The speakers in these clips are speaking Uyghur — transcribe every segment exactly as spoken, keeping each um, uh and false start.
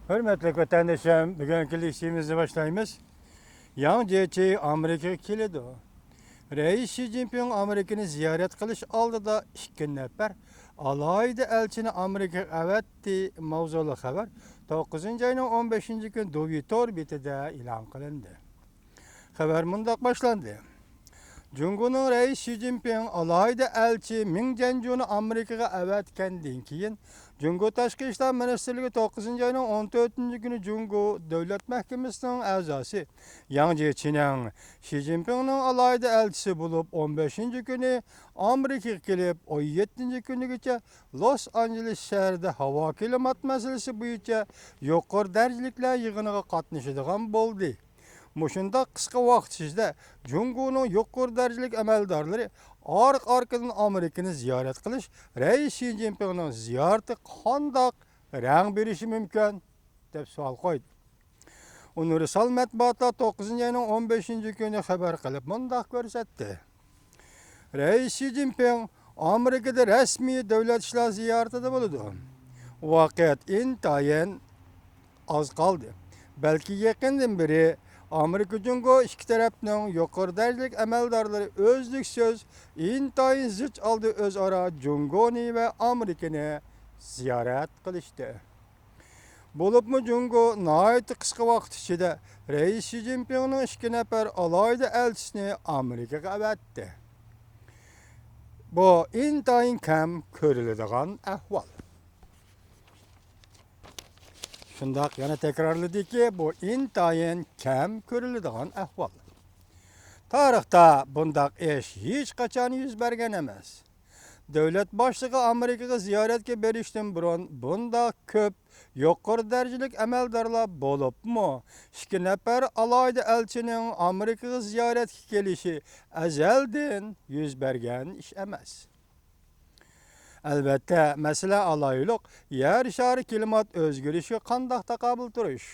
ھۆرمەتلىك ۋەتەندىشىم، بۈگۈنكى لېكسىيىمىزنى باشلايمىز. ياڭ جيېچى ئامېرىكىغا كېلىدۇ. رەئىس شى جىنپىڭ ئامېرىكىنى زىيارەت قىلىش ئالدىدا ئىككى نەپەر ئالاھىدە ئەلچىنى ئامېرىكىغا ئەۋەتتى ماۋزۇلۇق خەۋەر توققۇزىنچى ئاينىڭ ئون بەشىنچى كۈنى دۇۋى تور بېتىدە ئېلان قىلىندى. خەۋەر مۇنداق باشلاندى. جۇڭگونىڭ رەئىس شى جىنپىڭ ئالاھىدە ئەلچى مېڭ جيەنجۇنى ئامېرىكىغا ئەۋەتكەندىن كېيىن، جۇڭگو تاشقى ئىشلار مىنىستىرلىكى توققۇزىنچى ئاينىڭ ئون تۆتىنچى كۈنى جۇڭگو دۆلەت مەھكىمىسىنىڭ ئەزاسى ياڭ جيېچىنىڭ شى جىنپىڭنىڭ ئالاھىدە ئەلچىسى بولۇپ، ئون بەشىنچى كۈنى ئامېرىكىغا كېلىپ، ئون يەتتىنچى كۈنىگىچە لوس ئانژېلېس شەھىرىدە ھاۋا كىلىمات مەسىلىسى بويىچە يۇقىرى دەرىجىلىكلەر يىغىنىغا قاتنىشىدىغان بولدى. مۇشۇنداق قىسقا ۋاقىت ئىچىدە جۇڭگونىڭ يۇقىرى دەرىجىلىك ئەمەلدارلىرى ئارقا-ئارقىدىن ئامېرىكىنى زىيارەت قىلىش رەئىس شى جىنپىڭنىڭ زىيارىتىگە قانداق رەڭ بېرىشى مۇمكىن؟ دەپ سوئال قويدى. ئۇنىۋېرسال مەتبۇئاتلار توققۇزىنچى ئاينىڭ ئون بەشىنچى كۈنى خەۋەر قىلىپ مۇنداق كۆرسەتتى. رەئىس شى جىنپىڭ ئامېرىكىدا رەسمىي دۆلەت ئىشلار زىيارىتىدە بولىدۇ. ۋاقىت ئىنتايىن ئاز قالدى. بەلكى يېقىندىن بېرى ئامېرىكا جۇڭگو ئىككى تەرەپنىڭ يۇقىرى دەرىجىلىك ئەمەلدارلىرى ئۈزلۈكسىز ئىنتايىن زىچ ھالدا ئۆزئارا جۇڭگونى ۋە ئامېرىكىنى زىيارەت قىلىشتى. بولۇپمۇ جۇڭگو ناھايىتى قىسقا ۋاقىت ئىچىدە رەئىس شى جىنپىڭنىڭ ئىككى نەپەر ئالاھىدە ئەلچىسىنى ئامېرىكىغا ئەۋەتتى. بۇ ئىنتايىن كەم كۆرۈلىدىغان ئەھۋال. شۇنداق يەنە تەكرارلىدىكى، بۇ ئىنتايىن كەم كۆرۈلىدىغان ئەھۋال. تارىختا بۇنداق ئىش ھېچقاچان يۈز بەرگەن ئەمەس. دۆلەت باشلىقى ئامېرىكىغا زىيارەتكە بېرىشتىن بۇرۇن بۇنداق كۆپ يۇقىرى دەرىجىلىك ئەمەلدارلار بولۇپمۇ، ئىككى نەپەر ئالاھىدە ئەلچىنىڭ ئامېرىكىغا زىيارەتكە كېلىشى ئەزەلدىن يۈز بەرگەن ئىش ئەمەس. ئەلۋەتتە، مەسىلە ئالاھىدىلىك يەر شارى كىلىمات ئۆزگىرىشىگە قانداق تاقابىل تۇرۇش؟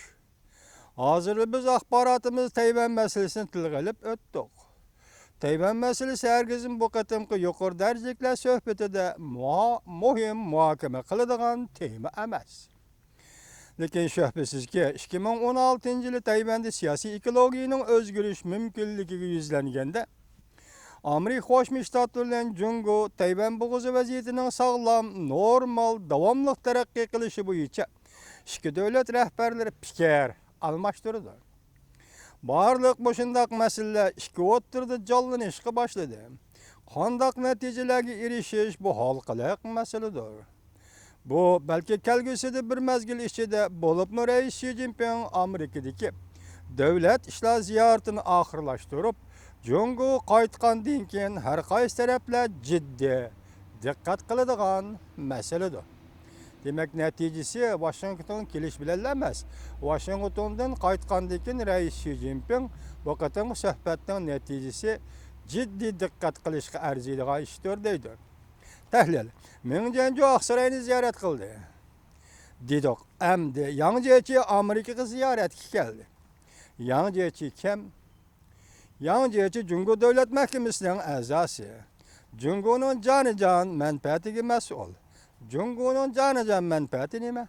ھازىر بىز ئاخباراتىمىزدا تەيۋەن مەسىلىسىنى تىلغا ئېلىپ ئۆتتۇق. تەيۋەن مەسىلىسى ھەرگىزمۇ بۇ قېتىمقى يۇقىرى دەرىجىلىكلەر سۆھبىتىدە مۇھا-، مۇھىم مۇھاكىمە قىلىدىغان تېما ئەمەس. لېكىن شۈبھىسىزكى، ئىككى مىڭ ئون ئالتىنچى يىلى تەيۋەندە سىياسىي ئېكولوگىيىنىڭ ئۆزگىرىش مۇمكىنلىكىگە يۈزلەنگەندە، ئامېرىكا قوشما شتاتلىرى بىلەن جۇڭگو تەيۋەن بوغۇزى ۋەزىيىتىنىڭ ساغلام، نورمال، داۋاملىق تەرەققىي قىلىشى بويىچە ئىككى دۆلەت رەھبەرلىرى پىكىر ئالماشتۇرىدۇ. بارلىق مۇشۇنداق مەسىلىلەر ئىككى ئوتتۇرىدا جانلىنىشقا باشلىدى. قانداق نەتىجىلەرگە ئېرىشىش بۇ ھالقىلىق مەسىلىدۇر. بۇ بەلكى كەلگۈسىدە بىر مەزگىل ئىچىدە، بولۇپمۇ رەئىس شى جىنپىڭ ئامېرىكىدىكى دۆلەت ئىشلار زىيارىتىنى ئاخىرلاشتۇرۇپ، جۇڭگوغا قايتقاندىن كېيىن ھەر قايسى تەرەپلەر جىددىي دىققەت قىلىدىغان مەسىلىدۇر. دېمەك، نەتىجىسى ۋاشىنگتونغا كېلىش بىلەنلا ئەمەس، ۋاشىنگتوندىن قايتقاندىن كېيىن رەئىس شى جىنپىڭ بۇ قېتىمقى سۆھبەتنىڭ نەتىجىسى جىددىي دىققەت قىلىشقا ئەرزىيدىغان ئىشتۇر، دەيدۇ. تەھلىل. مېڭ جيەنجۇ ئاقساراينى زىيارەت قىلدى، دېدۇق. ئەمدى ياڭ جيېچى ئامېرىكىغا زىيارەتكە كەلدى. ياڭ جيېچى كىم؟ ياڭ جيېچى جۇڭگو دۆلەت مەھكىمىسىنىڭ ئەزاسى. جۇڭگونىڭ جانىجان مەنپەئەتىگە مەسئۇل. جۇڭگونىڭ جانىجان مەنپەئەتى نېمە؟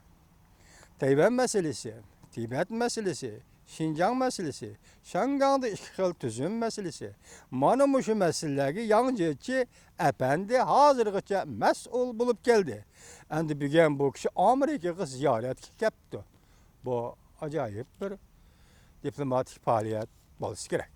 تەيۋەن مەسىلىسى، تىبەت مەسىلىسى، شىنجاڭ مەسىلىسى، شياڭگاڭدا ئىككى خىل تۈزۈم مەسىلىسى. مانا مۇشۇ مەسىلىلەرگە ياڭ جيېچى ئەپەندى ھازىرغىچە مەسئۇل بولۇپ كەلدى. ئەمدى بۈگۈن بۇ كىشى ئامېرىكىغا زىيارەتكە كەپتۇ. بۇ ئاجايىپ بىر دىپلوماتىك پائالىيەت بولسا كېرەك.